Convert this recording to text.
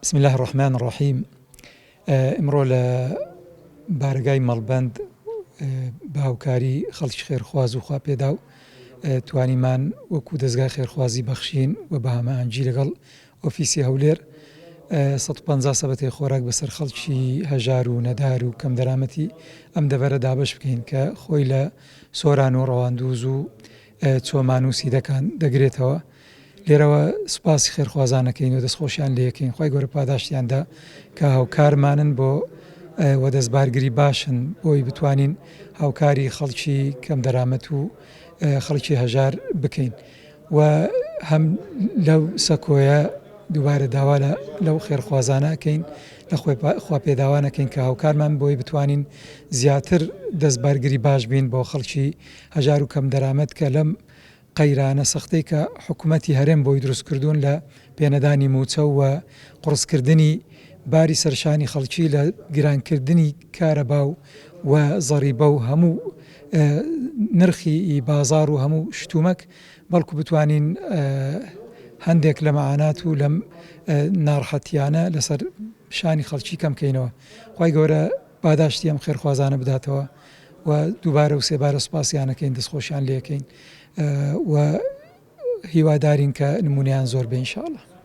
بسم اللە الرحمن الرحیم ئمڕۆ لە بارەگای مەڵبەند بە هاوکاری خەڵکی خێرخواز و خواپێداو توانیمان وەکو دەزگای خێرخوازی بەخشین و بە هەماهەنگی لەگەڵ ئۆفیسی هەولێر 150 سەبەتەی خۆراک بەسەر خەڵکی هەژار و نەدار و کەمدەرامەتی ئەم دەڤەرە دابەش بکەین کە خۆی لە سۆران و ڕەواندوز و چۆمان و سیدەکان دەگرێتەوە. لێرەوە سوپاسی خێرخوازان ئەکەین و دەستخۆشیان لێکەین خوای گەورە پاداشتیان دا کە هاوکارمانن بۆ وە دەستبارگری باشن بۆی بتوانین هاوکاری خەڵکی کەم دەرامەت و خەڵکی هەژار بکەین و هەم لەو سەکۆیە دووبارە داوا لە لەو خێرخوازانە ئەکەین لە خوا پێداوان ئەکەین کە هاوکارمان بۆی بتوانین زیاتر دەستبارگری باش بین بۆ خەڵکی هەژار و کەم دەرامەت کە لەم قەیرانە سەختەی کە حکومەتی هەرێم بۆی دروست کردوون لە پێنەدانی مووچە و قوڕسکردنی باری سەرشانی خەڵکی لە گرانکردنی کارەبا و و زەڕیبە و هەموو نرخی بازاڕ و هەموو شتومەک بەڵکو بتوانین هەندێک لە مەعانات و لەم ناڕەحەتیانە لەسەر شانی خەڵکی کەم کەینەوە خوای گەورە پاداشتی ئەم خێرخوازانە بداتەوە و دووبارە و سێبارە سوپاسیان ئەکەین دەستخۆشیان لێ ئەکەین و هیوادارین کە نمونەیان زۆر بێ ان شاء اللە.